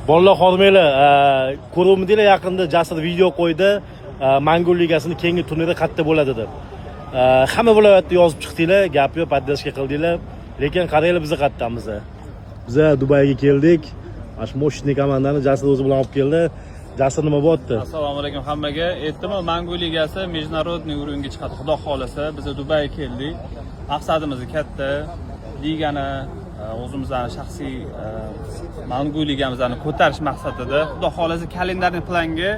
Bolalar, hormanglar, ko'ruvmidinglar, yaqinda Jasur video qo'ydi, Mangu ligasini keyingi turniri qayerda bo'ladi deb. Hamma viloyatda yozib chiqdinglar, gap yo'q, поддержка qildinglar. Lekin qaranglar, biz qayerdamiz? Biza Dubayga keldik. Mana shu мощный komandani Jasur o'zi bilan olib keldi. Jasur, nima bo'lyapti? Assalomu alaykum hammaga. Aytdimi, Mangu ligasi международный уровень ga chiqadi, xudo xohlasa. Biz Dubayga keldik. Maqsadimiz katta. Ligani o'zimizni shaxsiy Mangu ligamizni ko'tarish maqsadida, xudo xohlasa, календарный planga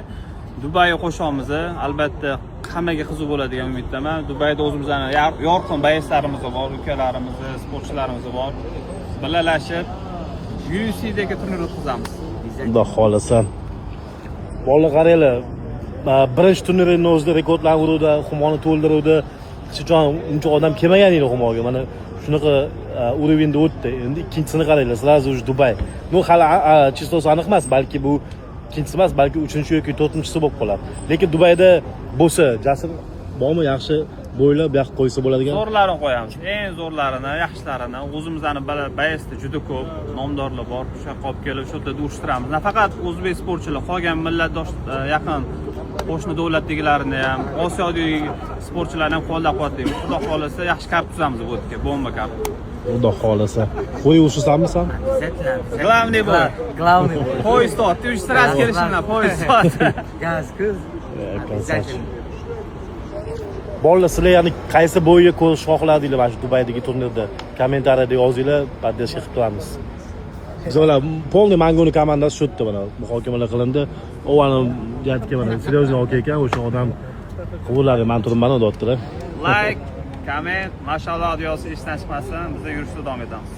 Dubayga qo'shamiz. Albatta, hammaga qiziq bo'ladi degan umiddaman. Dubayda o'zimizni yorqin боец larimiz bor, ukalarimiz, sportchilarimiz bor. Birgalashib UFCdagi turnir o'tkazamiz. Xudo xohlasa. Bolalar, qaranglar, birinchi turnirini o'zida rekordlarni uruvdi, Xumoni to'ldiruvdi. Hech qachon uncha odam kelmagan edi Xumoga. Mana shunaqa уровень da o'tdi. Endi ikkinchisini qaranglar, сразу уже Dubay. Ну, hali число si aniq emas, balki bu ikkinchisi emas, balki uchinchi yoki to'rtinchisi bo'lib qoladi. Lekin Dubayda bo'lsa, Jasur, bormi yaxshi бой lar bu yoqqa qo'ysa bo'ladigan? Zo'rlarini qo'yamiz, eng zo'rlarini, yaxshilarini. O'zimizni боец da juda ko'p nomdorlar bor. O'sha yoqqa olib kelib, shu yerda urushtiramiz. Nafaqat o'zbek sportchilar, qolgan millatdosh, yaqin qo'shni davlatdagilarni ham, Osiyodagi sportchilarni ham qo'llab quvvatlaymiz. Xudo xohlasa, yaxshi kart tuzamiz bu yerga, bomba kart. Xudo xohlasa. Qo'y urushisanmi san? Обязательно. Главный бой. Главный бой. Поезд soatda уже сразу kelishim bilan poyezd soati. Gaz, ko'z. Красавчик. Обязательно. Bolalar, sizlar ya'ni qaysi бой ga ko'rishni xohladinglar mana shu Dubaydagi turnirda? Kommentariyada yozinglar, поддержка qilib turamiz. Biz ular полный Manguni komandasi shu yerda, mana muhokamalar qilindi. U ani aytgan, mana серьезный aka ekan, o'sha odam quvurlari man turibman deyaptilar. Like, comment, mashalloh yozib esdan chiqmasin. Biz yurishda davom etamiz.